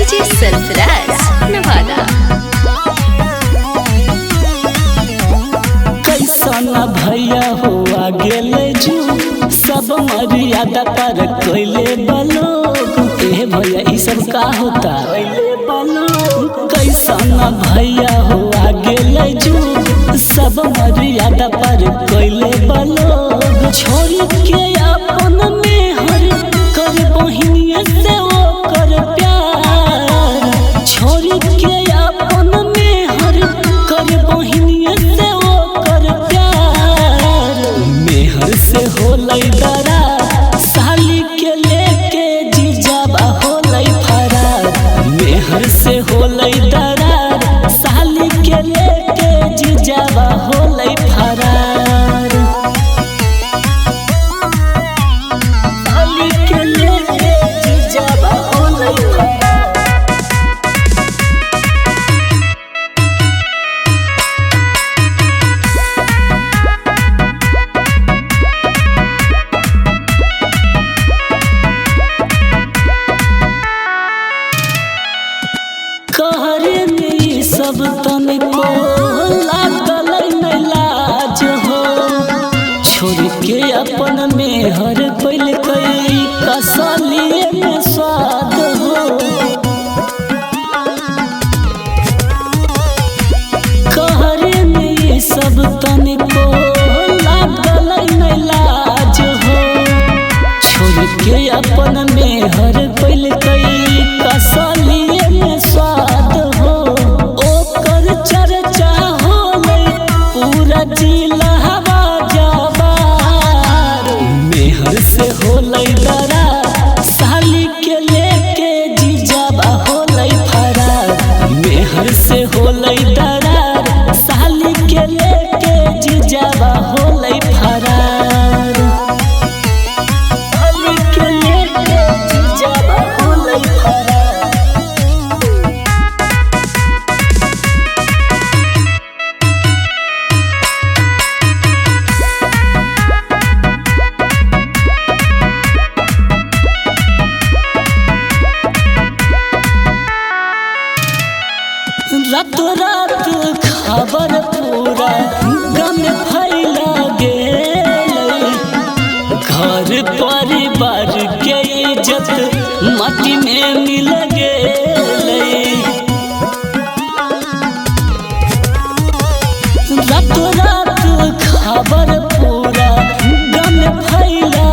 DJ Sarfaraz Nawada. कैसन भैया हुआ गेले जू, सब मर्यादा पर कैले बलोग। ए भैया ई सब का होता? कैसन भैया हुआ गेले जू, सब मर्यादा पर कैले बलोग। छोड़ के अपन मेहर कर बहिनिया से वो कर प्यार। छोड़ के अपन मेहर कर बहिनिया से वो कर प्यार। मेहर से होलै दरार, साली के लेके जीजाबा होलै फरार। मेहर से होलै दरार, साली के लेके जीजाबा होलै फरार। साली के लेके जीजाबा होलै फरार। कहरे में ई सब तनिको लागल नहीं लाज हो। छोड़ के अपन मेहर पैल कई कसलिए में स्वाद हो। कहरे में ई सब तनिको लागल नहीं लाज हो। छोड़ के अपन मेहर पैल कई कसलिए में स्वाद हो। ओकर चर्चा होलै पूरा जिला हवा जबार। मेहर से होलै दरार, साली के लेके जीजाबा होलै फरार। मेहर से होलै दरार, साली के लेके जीजाबा होलै फरार। साली के लेके जीजाबा होलै फरार। रात रात खबर पूरा गम फैला गेलै। घर परिवार के इज्जत माटी में मिल गेलै। रात रात खबर पूरा गम फैला